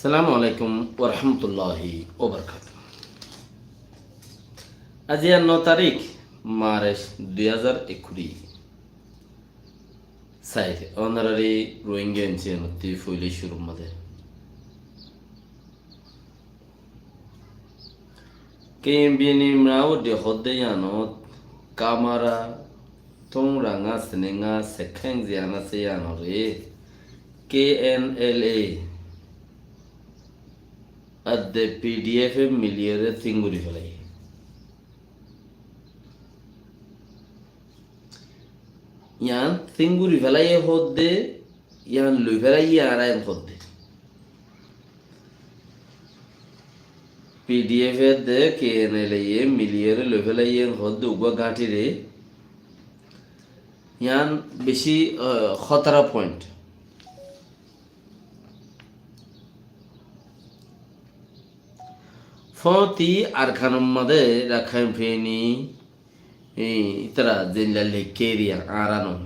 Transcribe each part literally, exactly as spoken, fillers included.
Assalamu alaikum warahmatulláhi wabarakátuhu. Aijja no tarík, March dui házar ekkuri. Sair, ónorari Rohingya M C N ottú foila cúrur mazé. K M P N Mrau de hoódde yíanot Kamara, Tóngranga, Sinenga, Sekheng ziyán asé yíanoré K N L A ar de P D F e miliyóre sínguri félaiye. Yían sínguri félaiye hoódde, yían loi félaiye añára en hoódde. P D F e de K N L A e miliyóre loi félaiye en hoódde uggúa gáñthire. Yían bicí, ah, hótara point. Fóti Arkanor mazé Rakhain Feni, e, ítara zendilla leikké eriya, añára no.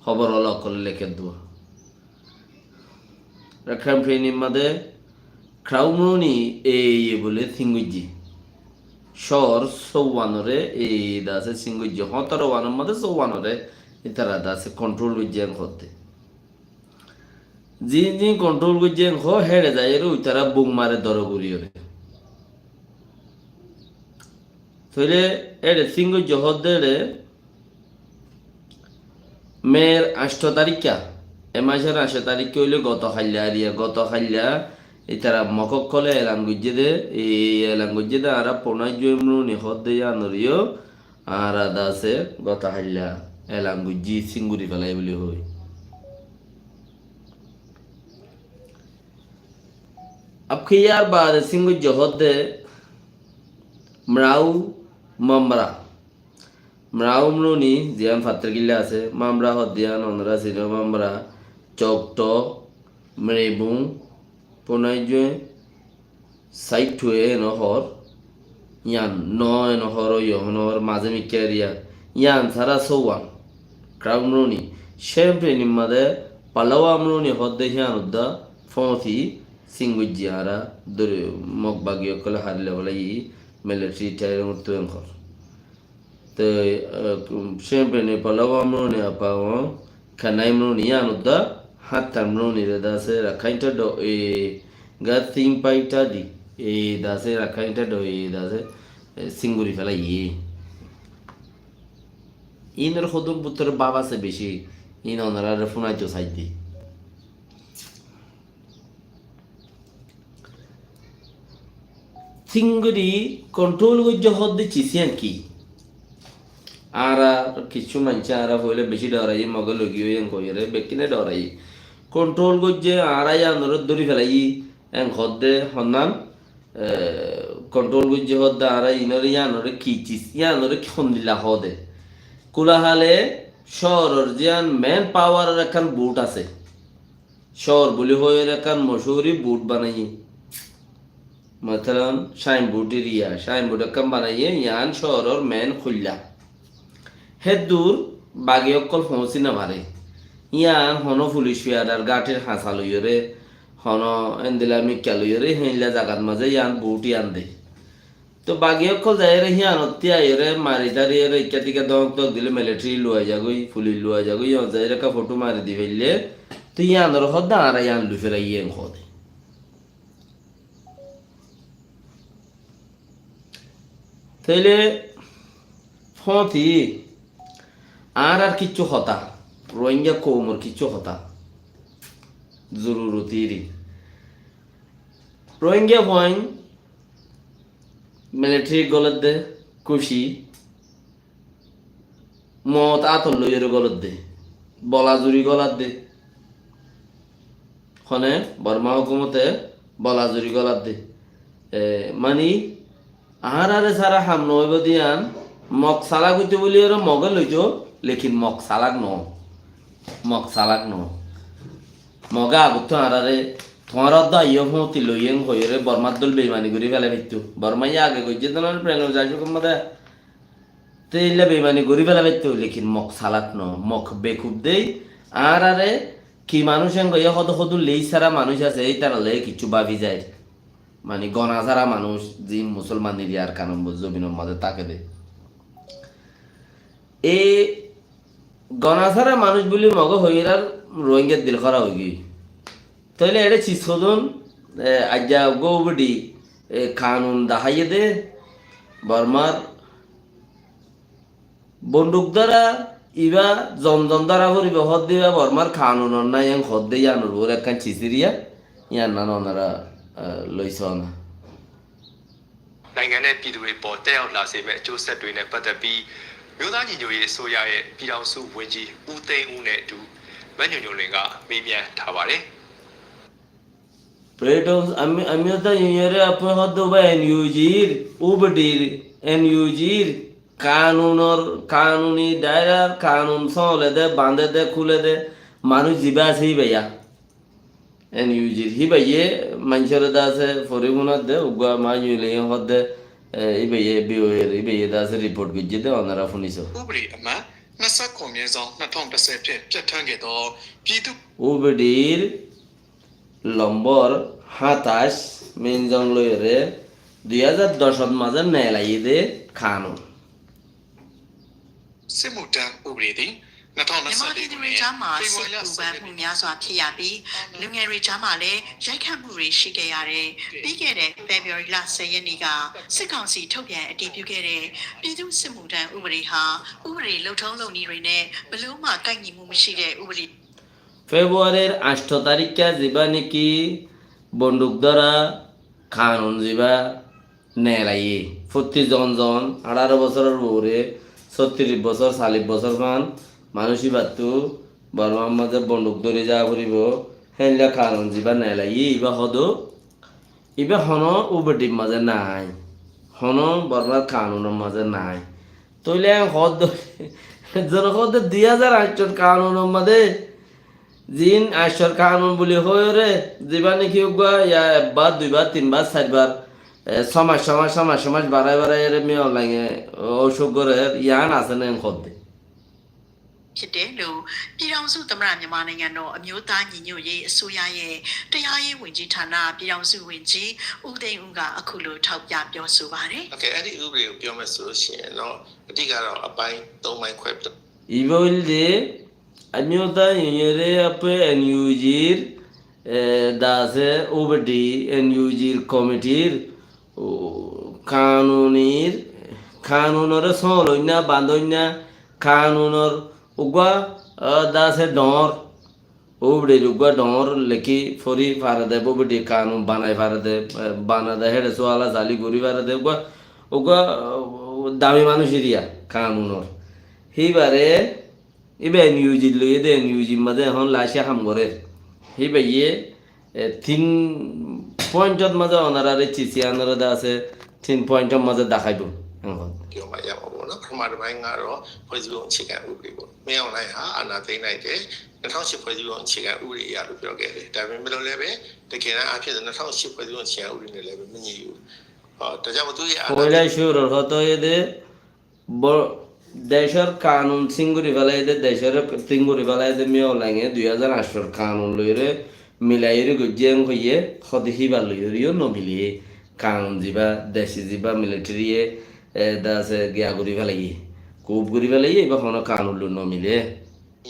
Hóbor ola ókkole leikké dua. Rakhain Fenir mazé Kraumruni e, e bóle síngoijje. Cóor sóuwanoré e, e dase síngoijje. Hótaro wanor mazé sóuwanoré ítara dase kontrol goijje en hoódde. Zin zin kontrol goijje en hoó, héçe zaiyóre uitará buk mare doro guriyóre. Tóile éçe síngoijje hoódde éçe Mer añctho taríkka, e macor añctho taríkka óile goto hailla ariya, goto hailla ítara Mok ókkole elan goijjé de, e elan goijjé de añára Ponai Juemruni hoódde yíanoré yó añára dase goto hailla elan goijjí, sínguri félai buli hoói. Abki yar baade síngoijje hoódde Mrau Mamra. Mrau Mruni ziyán fattirkilla asé, Mamra hoódde yían onorá sino, Mamra, Cokto, Mrebung, Ponai Jue, Saiththu e eno hoór, yían no eno hoór, óiyo hono hoór, mazé mikká eriya, yían sára sóuwan, Kraumruni, Cémfenir mazé Palawa Mruni hoódde yían udda fóñti síngoijje añára dóri Mok bagi ókkole hárile bóle yí militari tairum ottu en hoór. Te, ah, Cémfeni Palawa Mruni apa o, Kanai Mruni yían udda, Hátta Mruni re dase Rakhain Tado e, ga Singpai Tadi e dase Rakhain Tado e dase, e, sínguri félaiye. Inor hodún bútore báb asé bicí, in onoráre fúnaito saidde. Sínguri kontrol goijjé hoódde cis yían ki? Añára kiccú maincé añára foóila bicí dhoraiyí, Mogé loigiyói en hoiyóre bekkúne dhoraiyí. Kontrol goijjé añára yíanoré dóri félaiyi en hoódde honnán, e, kontrol goijjé hoódde añára inoré yíanoré ki cis, yíanoré ki hondilla hoóde. Kulahale cóoror ziyán men pawaror ekkán but asé. Cóor buli hoiyóre ekkán mocúri but banaiyé. Matalan, sainbut eriya, sainbut ekkán banaiyé, yían cóoror men kúilla. Héddur bagi ókkol foóñsi nofaré. Yían honó fulic fiyadar gáñthir hañsa loiyóre, honó endilla mikká loiyóre, héilla zagat mazé yían but yían de. Toi bagi ókkol zaiyóre híanottí aiyóre mari tariyóre ikká tikká dóñk tóñk dile militari luwai zagói, fulic luwai zagói, yían zaiyóre ekká fothú mari di féille, toi yíanoré hoódde añára yían loi félaiyí en hoóde. Tóile fóñti añárar kiccú hotá, Rohingya koumor kiccú hotá, zorurot iri. Rohingya fuain militari goladde, kúci, moot átot loiyóre goladde, bola zuri goladde. Hone Borma hókumote bola zuri goladde. E, mani, añárare sára ham noóibo de yían, Mok salak óito buliyóre Mogé loito, lekin Mok salak noó. Mok salak noó. Mogé agottú añárare, tuáñra dó aiyó fóñti loiyé en hoiyóre Bormar dóil beimani gorí félai faittó. Bormaye age goijjé de noóile Pranab Mukherjee cómot de. Te eilla beimani gorí félai faittó, lekin Mok salak noó. Mok bekuf de, añárare ki manúic en hoiyé, hoddúr hoddúr list sára manúic asé, ítarar lói kessú báfi zair. Mani gona sára manúic, ziín Musólman eriyar Kanun zobinor mazé táke dé. E gona sára manúic buli Mogé hoiyé ar Rohingyar dil hóraf óigiyoi. Tóile eçé sis hodún, e, aijja uggúa U B D, e, kanun daháiye dé, Bormar bonduk dóra, ibá zon zon dóra foribó hoódde ibá Bormar kanunor nái, en hoódde yíanor uore ekkán sis eriya, yían nan onora, e, loi soóna. နိုင်ငံနဲ့ပြည်သူတွေအပေါ်သက်ရောက်လာစေမယ့်အကျိုးဆက်တွေနဲ့ပတ်သက်ပြီးမျိုးသားညီညွတ်ရေးအစိုးရရဲ့ပြည်ထောင်စုဝန်ကြီးဦးသိန်းဦးနဲ့အတူမညိုညိုလွင်ကမေးမြန်းထားပါတယ်။ Freedom, ami, ami ota yuyore apoi hoddé uba N U G r, U B D r, N U G r, kanunor, kanuni daira, kanun sole de, bande de, kule de, manuj ziba asé ibaiya. N U G r hibaiye maincóre de asé fori funadde, uggua maiyule hoddé, e, ibaiye B O A r, ibaiye de asé report goijjé de, onora funiso. ဥပဒေအမှတ် နှစ်ဆယ့်ခုနစ် မြင်းဆောင် နှစ်ထောင့်တစ်ဆယ်ဖြင့် ပြဋ္ဌာန်းခဲ့သော ပြည်သူ့ U B D r lombor háñtac, Minzong loiyóre dui házar doc ot mazé neelaiye dé kanun. စစ်မှုထမ်းဥပဒေသည် နှစ်ထောင့်နှစ်ဆယ့်လေးခုနှစ် မြန်မာပြည်သူတွေကြားမှာ ဖေဖော်ဝါရီလ စစ်ပူပန်မှုများစွာဖြစ်ရပြီး လူငယ်တွေကြားမှာလည်း ရိုက်ခတ်မှုတွေရှိခဲ့ရတယ်။ ပြီးခဲ့တဲ့ ဖေဖော်ဝါရီလ ဆယ်ရက်နေ့က စစ်ကောင်စီထုတ်ပြန်အတည်ပြုခဲ့တဲ့ ပြည်သူ့စစ်မှုထမ်းဥပဒေဟာ ဥပဒေလုပ်ထုံးလုပ်နည်းတွေနဲ့ ဘယ်လိုမှကိုက်ညီမှုမရှိတဲ့ဥပဒေ February r añctho tarikka ziba niki bonduk dóra kanun ziba neelaiye. Fottí zon zon, añçáro bosóror uore, sóttiríc bosór, callic bosór fán manúic ibattú Bormar mazé bonduk dóri za foribó, héndilla kanun ziba neelaiye, iba hoddé, iba honó U B D r mazé nái, honó Bormar kanunor mazé nái. Tóile en hoddé, zone hoddé dui házar añctor kanunor mazé Ziín añcor kanun buli hoiyóre, ziba niki uggúa ya ekbar, duibar, tinbar, sairbar, e, só mac, só mac, só mac, só mac barai barai ere Min Aung Hlaing e ócuk gorer, yián asé né en hoddé. ဖြစ်တယ်လို့ ပြည်ထောင်စုသမ္မတ မြန်မာနိုင်ငံတော်အမျိုးသားညီညွတ်ရေးအစိုးရရဲ့တရားရေးဝန်ကြီးဌာနပြည်ထောင်စုဝန်ကြီးဦးသိန်းဦးကအခုလိုထောက်ပြပြောဆိုပါတယ်။ Okay, အဲ့ဒီဥပဒေကိုပြောမယ်ဆိုလို့ရှိရင်တော့ အဓိကတော့အပိုင်းသုံးပိုင်းခွဲပြီးတော့ Ibá óilde Amyota yuyóre apoi N U G r, e, de asé U B D, N U G r komitir, u, kanunir, kanunore sóloinna, bandóinna, kanunor uggúa, e, de asé dhoóñr, U B D r uggúa dhoóñr lekí fori fare de, U B D kanun banai fare de, e, banade héçe suala sali gorí fare de, uggúa, uggúa, e, dami manúic eriya kanunor. Híbare Íba N U G loiyé dé, N U G mazé ehón laiccé ham gorér. Híbaye, e, tin pointot mazé onorare cici anoré de asé, tin pointot mazé deháibo. Ehón. ပြောမှရမှာပေါ့နော်။ ပထမတစ်ပိုင်းကတော့ဖွဲ့စည်းပုံအခြေခံဥပဒေပေါ့။ မင်းအောင်လှိုင်ဟာအာဏာသိမ်းလိုက်တယ်။ နှစ်ထောင်ရှစ်ဖွဲ့စည်းပုံအခြေခံဥပဒေအရလို့ပြောခဲ့တယ်။ ဒါပေမဲ့လို့လည်းပဲတကယ်တမ်းအားဖြင့်ဆိုနှစ်ထောင်ရှစ်ဖွဲ့စည်းပုံအခြေခံဥပဒေနဲ့လည်းပဲမညီဘူး။ ဟောဒါကြောင့်မို့သူ့ရဲ့အာဏာသိမ်း Foila cúrur hotá óiye dé, Bo-, decór kanun sín gorí félaiye dé, decóre sín gorí félaiye dé, Min Aung Hlaing e dui házar añctor kanun loiyóre milaiyóre goijjé en hoiyé, hóde híba loiyóre yó nomilé. Kanun zibá, dec zibá militeri ye, e, de asé giya gorí félaiye, coup gorí félaiye, ibá honó kanun loi nomilé.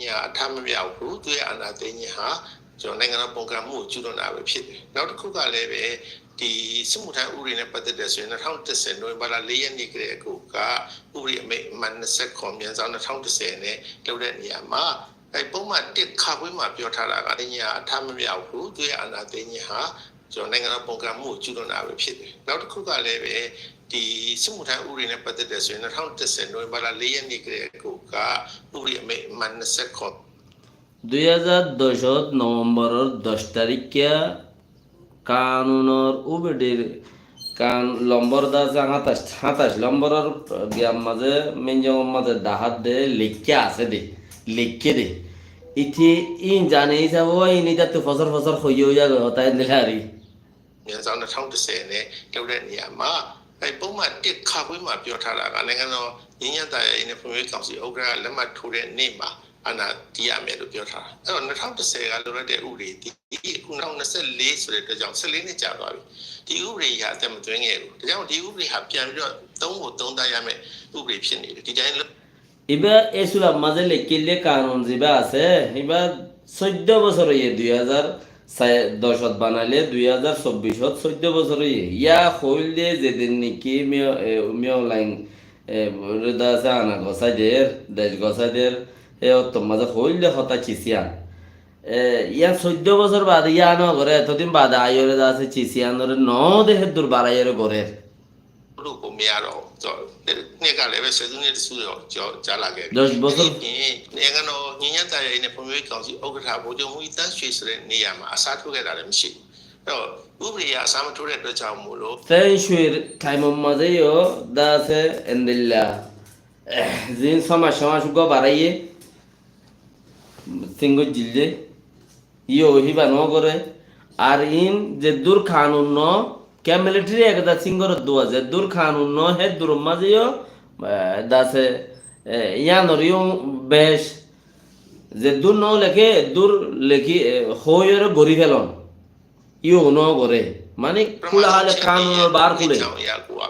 ညာအထမမြောက်ဘူး။ သူ့ရဲ့အာဏာသိမ်းခြင်းဟာကျွန်တော်နိုင်ငံတော်ပုန်ကန်မှုကိုကျူးလွန်တာပဲဖြစ်တယ်။ နောက်တစ်ခုကလည်းပဲဒီစစ်မှုထမ်းဥပဒေနဲ့ပတ်သက်တယ်ဆိုရင်နှစ်ထောင်တစ်ဆယ် နိုဝင်ဘာလ လေးရက်နေ့ကတည်းကဥပဒေအမိန့်အမှတ်နှစ်ဆယ့်ခုနစ် မြင်းဆောင် နှစ်ထောင်တစ်ဆယ်နဲ့လုပ်တဲ့နေရာမှာအဲပုံမှန်တစ်ခါခွေးမှာပြောထားတာကဒီညာအထမမြောက်ဘူး။ သူ့ရဲ့အာဏာသိမ်းခြင်းဟာကျွန်တော်နိုင်ငံတော်ပုန်ကန်မှုကိုကျူးလွန်တာပဲဖြစ်တယ်။ နောက်တစ်ခုကလည်းပဲဒီစစ်မှုထမ်းဥပဒေနဲ့ပတ်သက်တယ်ဆိုရင်နှစ်ထောင်တစ်ဆယ် နိုဝင်ဘာလ လေးရက်နေ့ကတည်းကဥပဒေအမိန့်အမှတ်နှစ်ဆယ့်ခုနစ် Dui házar doc ot November or doc tarikka kanunor ubedir kan lombor de asé háñtac, háñtac lombor or giyar mazé, Minzong or mazé dahát de, leikká asé de, leikké de. Ite in zane hísabe ó in itattu fosór fosór hoiyé ói zagói hotá endilla ar ki. မြင်းဆောင် နှစ်ထောင်တစ်ဆယ်နဲ့လုပ်တဲ့နေရာမှာအဲပုံမှန်တစ်ခါခွေးမှာပြောထားတာကနိုင်ငံတော်ငြိမ်းချမ်းသာယာရေးနဲ့ဖွံ့ဖြိုးရေးကောင်စီဥက္ကဋ္ဌကလက်မှတ်ထိုးတဲ့နေ့မှာ အာဏာတည်ရမယ်လို့ပြောထားတာ။ အဲ့တော့ နှစ်ထောင်တစ်ဆယ်ကလိုလိုက်တဲ့ဥပဒေသည် အခုနှစ်ထောင်နှစ်ဆယ့်လေးဆိုတဲ့အတွက်ကြောင့် ဆယ့်လေးနှစ်ကြာသွားပြီ။ ဒီဥပဒေကြီးဟာအသက်မသွင်းခဲ့ဘူး။ ဒါကြောင့်ဒီဥပဒေဟာပြန်ပြီးတော့သုံးဖို့သုံးသပ်ရမယ့်ဥပဒေဖြစ်နေတယ်။ ဒီတိုင်းလုပ် Ibá e surat mazé lekíle kanun zibá asé, ibá sóiddo bosór óiye, dui házar doc ot banailé dui házar sobbic ot sóiddo bosór óiye. Yá hoóilde zedin niki Miao, e, Miao Laing, e, re dase ana gosái der, dec gosái der, e ottor mazé hoóilde hotá Cisiyan. E, yá sóiddo bosór baade yá no goré, etodin baade aiyóre dase Cisiyanore no de héddur baraiyóre gorér. လုပ်ကိုမရတော့ဘူး။ ဆိုတော့ နှစ်ကလည်းပဲ ဆယ်စုနှစ်တစ်စုတော့ကျော်ကြာလာခဲ့ပြီ။ Doc bosór. အဲ့ဒီပြင် နိုင်ငံတော်ငြိမ်းချမ်းသာယာရေးနဲ့ဖွံ့ဖြိုးရေးကောင်စီဥက္ကဋ္ဌ ဗိုလ်ချုပ်မှူးကြီးသန်းရွှေဆိုတဲ့နေရာမှာအစားထိုးခဲ့တာလည်းမရှိဘူး။ အဲ့တော့ ဥပဒေအရအစားမထိုးတဲ့အတွက်ကြောင့်မို့လို့ Thank you, time mazé yó dase endilla. Eh, zin só mac, só mac uggwá baraiyé. Singor jille. Yó híba no goré. Ar in zeddur kanun no, ke military ekdar singor dua, zeddur kanun no, héddur mazé yó, eh, dase, eh, yanor yó bec. Zeddur no leké, eddur leki, eh, hoiyóre gorí felon. Yó no goré. Mane, kúla hále kanunor bar kúle.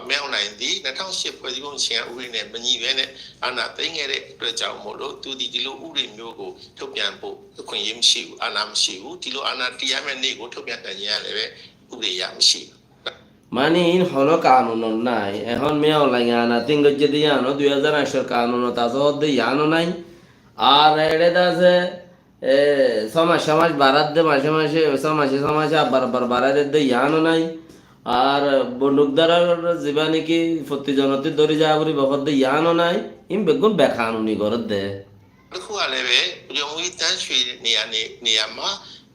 မင်းအောင်လှိုင်သည် နှစ်ထောင်ရှစ်ဖွဲ့စည်းပုံအခြေခံဥပဒေနဲ့မညီဘဲနဲ့အာဏာသိမ်းခဲ့တဲ့အတွက်ကြောင့်မို့လို့ သူသည်ဒီလိုဥပဒေမျိုးကိုထုတ်ပြန်ဖို့အခွင့်အရေးမရှိဘူး။ အာဏာမရှိဘူး။ ဒီလိုအာဏာတည်ရမယ့်နေ့ကိုထုတ်ပြန်နိုင်ခြင်းကလည်းပဲဥပဒေအရမရှိဘူး။ Mane in hono kanun or nai. Ehón Miao Laing ana tin goijjé de yían o dui házar añcor kanun ot asé hoódde yían o nai. Ar eçé de asé, e, só mac só mac barat de, mace mace, só mace só mace abbar abbar barai de yían o nai. Ar bonduk dórar zibá niki fotti zonottú dóri za foribo hoódde yían o nai. In beggún bekanuni gorédde. တစ်ခုကလည်းပဲ ဗိုလ်ချုပ်မှူးကြီးသန်းရွှေနေရာနေနေရာမှာ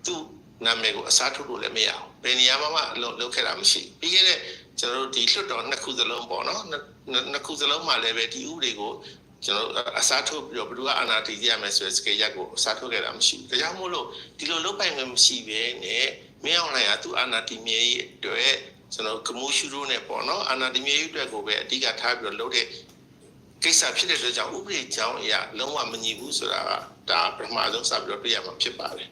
သူ့နာမည်ကိုအစားထိုးလို့လည်းမရဘူး။ ဘယ်နေရာမှာမှလုပ်လုပ်ခဲ့တာမရှိဘူး။ ပြီးခဲ့တဲ့ကျွန်တော်တို့ဒီလွှတ်တော်နှစ်ခုစလုံးပေါ့နော်။ နှစ်နှစ်နှစ်ခုစလုံးမှာလည်းပဲဒီဥပဒေကိုကျွန်တော်တို့အစားထိုးပြီးတော့ဘယ်သူကအာဏာတည်ရမယ်ဆိုတဲ့စကဲရပ်ကိုအစားထိုးခဲ့တာမရှိဘူး။ ဒါကြောင့်မို့လို့ဒီလိုလုပ်ပိုင်ခွင့်မရှိဘဲနဲ့မင်းအောင်လှိုင်ကသူ့အာဏာတည်မြဲရေးအတွက်ကျွန်တော်တို့ကမူရှူရိုးနဲ့ပေါ့နော်။ အာဏာတည်မြဲရေးအတွက်ကိုပဲအဓိကထားပြီးတော့လုပ်တဲ့ ကိစ္စဖြစ်တဲ့အတွက်ကြောင့်ဥပဒေကြောင်းအရလုံးဝမညီဘူးဆိုတာကဒါပထမဆုံးစပြီးတော့တွေ့ရမှာဖြစ်ပါတယ်။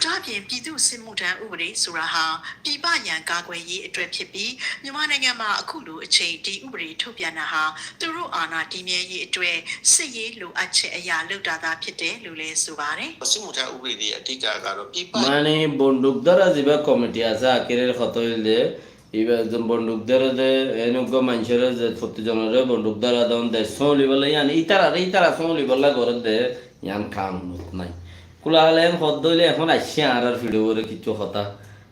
ဒါ့အပြင်ပြည်သူ့စစ်မှုထမ်းဥပဒေဆိုတာဟာပြည်ပရန်ကာကွယ်ရေးအတွက်ဖြစ်ပြီးမြန်မာနိုင်ငံမှာအခုလိုအချိန်ဒီဥပဒေထုတ်ပြန်တာဟာသူတို့အာဏာတည်မြဲရေးအတွက်စစ်ရေးလိုအပ်ချက်အရလုပ်တာသာဖြစ်တယ်လို့လည်းဆိုပါတယ်။ စစ်မှုထမ်းဥပဒေတွေအဓိကကတော့ပြည်ပ Mane bonduk dóra zibá komiti asé, akérer hotá óilde, ibá ze bonduk dóre de, en uggwá maincóre ze fotti zonoré bonduk dóra don dec sómlibolla, yían ítararé ítara sómlibolla gorédde, yían kanunot nai. Kúla hále en hoódde óile ehón aiccé añárar fiçor uore kissú hotá.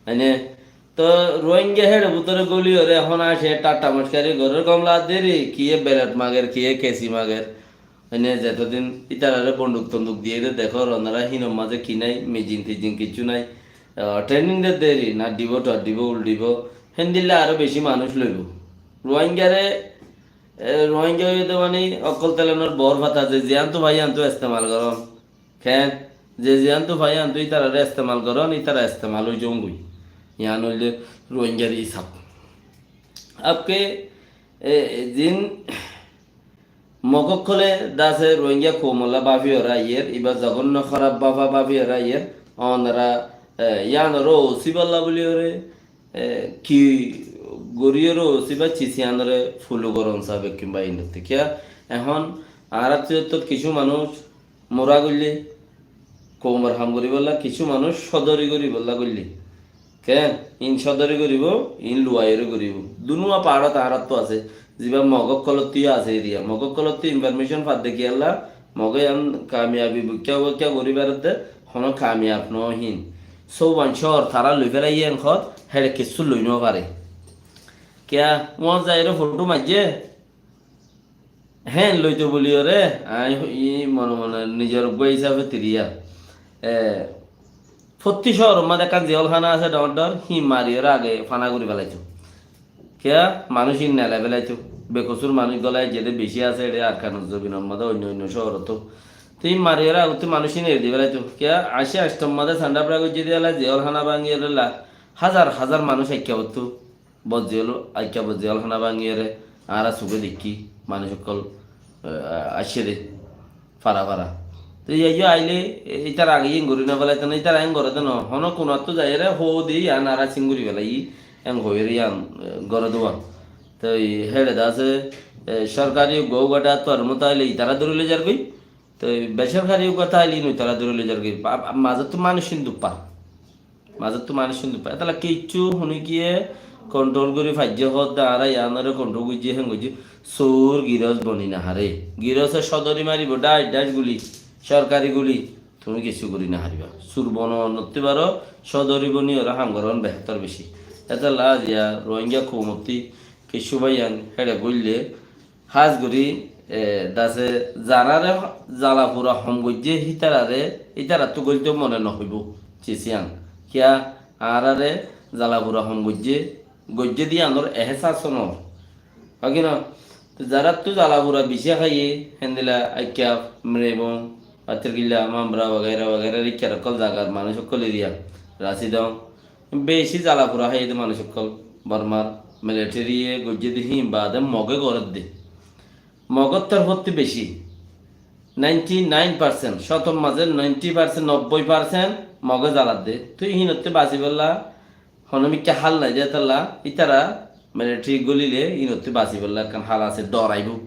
Mane, to Rohingya héçe bútore góliyoré ehón aiccé, ṭaṭṭa mockari gorér, gom lagedde, kiyé belet mager, kiyé kesi mager. Ene zetodin ítararé bonduk tonduk diyé de dekór, onora hínor mazé ki nai, mijin tijin kiccú nai. Ah, training de deri, naddibo, toddibo, uldhibo, héndilla aró beci manúic loibo. Rohingyaré, e, Rohingya óiye de mani okkol telenor bor fata, ze ziyántu fai yíantu estemal goron. Ken? Ze ziyántu fai yíantu ítararé estemal goron, ítara estemal ói zongoi. Yián óilde Rohingyar isab. Abke, e, zin Mog ókkole dase Rohingya koumolla báfiyoré aiyer, ibá zogonno hóraf báfa báfiyoré aiyer, onora, e, yíanoré usíbolla bóliyoré, e, ki goríyoré usíba cis yíanoré fulu goron sa bekkún báiyainottú. Kiyá? Ehón añárattú kissú manúic mura goille, koumor ham goríbolla, kissú manúic códori goríbolla goille. Ken? In códori goríbo, in luwaiyoré goríbo. Dunúa paárot añárattú asé, zibá Mog ókkolottú yó asé eriya. Mog ókkolottú information fadde kiyólla, Moge yián kamiyabi bukká bukká gorí beredde, honó kamiyab no hín. Sóuban cóor tará loi félaiye en hot, héçe kessú loi no fare. Kiyá, uán zaiyóre fotó maijjé? Héen loito buli ore, añí mone mone nizor uggwá hísafe tiriya. E, fottí cóoror mazé ekkán ziyólhána asé dhoóñr dhoóñr, híin mariyóre age fana gorí felaito. Kiyá? Manúic híin nelai felaito. Bekosúr manúic gólai zede beci asé, ede Arkanor zobinor mazé oinno oinno cóorottú. Te híin mariyóre agottú manúic híin eri di felaito. Kiyá? Ací anctór mazé sandabra goijjé de ela ziyólhána báñgiyóre la házar házar manúic aikká fottú. Bozziyól, aikká bozziyólhána báñgiyóre añára suké deikkí, manúic ókkol eh, aiccé dé, fara fara. Te iyá iyó aile, e, ítara age ing gorí no felaito no, ítara ing goré dé no, hono kunattú zaiyóre hó de iyán añára sing gorí felai, ing hoiyóre iyán, eh, goré dé uwá. Te héçe de asé, eh, sorkari uggwá uggwá ṭattú ar mota aile ítara dóri loi zargói, te besorkari uggwá táile ino ítara dóri loi zargói. Ba-, ba-, mazóttu manúic ín duppar. Mazóttu manúic ín duppar. Etolla kiccú honikiye kontrol gorí faijjé hoódde, añára iánore kontrol goijjí, héng goijjí. Sur girós boni no haré. Giróse sodori maribó, ḍáic ḍáic guli, sorkari guli. Tuñí kessú gorí no haribá. Sur bononottú baró, sodori boni óre ham gorón behétor beci. Etolla aziya Rohingya koumottú kessú báiyain héçe goille, hás gorí, e, dase zarare zala fura hom goijjé, hítarare, hítarattú goilto mone no hoibó, cis iyán. Kiyá, añárare zala fura hom goijjé, goijjé de iyánor ehesas no. Hó ki no? Te zarattú zala fura beci háiye, héndilla Aikka, Mrebong, Patirkilla, Mambra, wagaira, wagaira, Rikkar ókkol zagar manúic ókkol eriya, Rasidong, beci zala fura háiye de manúic ókkol, Bormar militariye goijjé de híin baade Moge gorédde. Mogor torfóttu beci, ninety nine percent, cótor mazé ninety percent, nobboi percent Moge zaladde. Tui híinottú basibólla hono mikká hál nai de, etolla ítara militari golile híinottú basibólla ekkán hál asé, doraibó.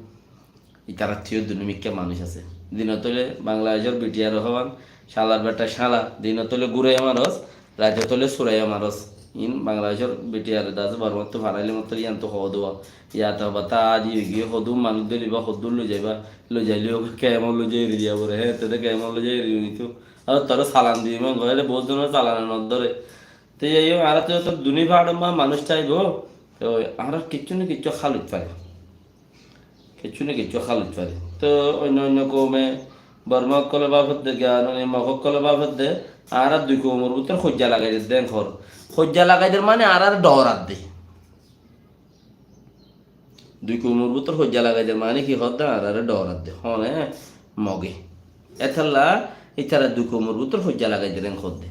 Ítarattú yó duniyar mikká manúic asé. Dinot óile Bangladecór B T R hoiban, cálar beṭa cála, dinot óile gúraiya maros, raitot óile suraiya maros. Iín Bangladecór B T R de asé, Bormattú faraile mottor iyántu hoó de uwá. Iyáte hoibá tá adi óigiyoi, hodún manúic dóriba, hodún loizaibá, loizaile yó kemot loizai eri diya foré, hé, tede kemot loizai eri diya foré. Ar tore salan diba, goile bout zonor salane no dóre. Te iyá yó, añára to duniyar fañçor ma-, manúic táibo, te añára kiccú na kiccú hál óit fare. Kiccú na kiccú hál óit fare. Te oinno oinno koume, Borma ókkole bafedde, giyá, mane Mog ókkole bafedde, añára dui koumor bútore hoijja lagai der de, en hor. Hoijja lagai der mane añárare dhoradde. Dui koumor bútore hoijja lagai der mane ki hoódde, añárare dhoradde. Hone? Moge. Etolla ítara dui koumor bútore hoijja lagai der, en hoódde.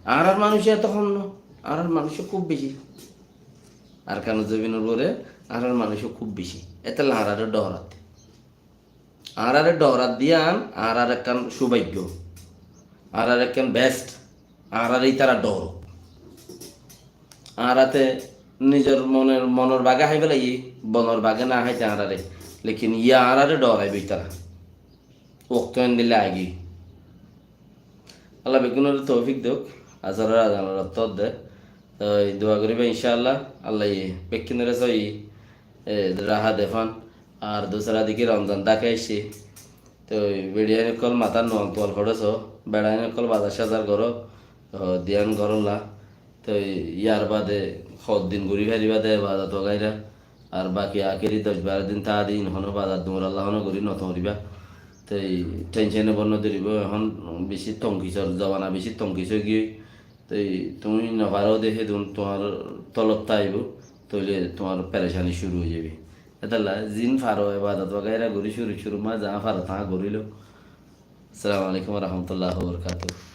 Añárar manúic eto hom no, añárar manúic kúb beci. Arkanor zobinor uore añárar manúic kúb beci. Etolla añárare dhoradde. Añárare dhoradde iyán añárar ekkán subáiggo. Añárar ekkán best. Añárare ítara dhoró. Añárate nizor monor, monor bage hái felaiyé, bonor bage no háite añárare. Lekin iyá añárare dhoraibo ítara. Okto endilla aigiyoi. Allah beggúnore toufik douk, asaror azanor ottót de. Toi dua goriba incállah, Allaye beggúnore sóiyi, e, raha defán. Ar dusra diki Romzan daki aiccé. Toi beçiyain ókkol matát nuan tual foçó so, beçain ókkol bazar sazar goró, o, diyan gorólla. Toi yar bade hoddin guri faribá de ebadot wagaira. Ar baki akeri doc baro din táa de in hono bazar duñralla hono guri no tuñriba. Te tension e bor no duribo, ehón beci tonkisor, zobana beci tonkis ói giyói. Te tuñí no faro de hédun tuáñr tolot táibo, tóile tuáñr perecani curu ói zaibo. Etolla zin faro ebadot wagaira guri curu curu ma za faro taá gori lo. Assalamu alaikum wa rahmatullahi wa barakatuhu.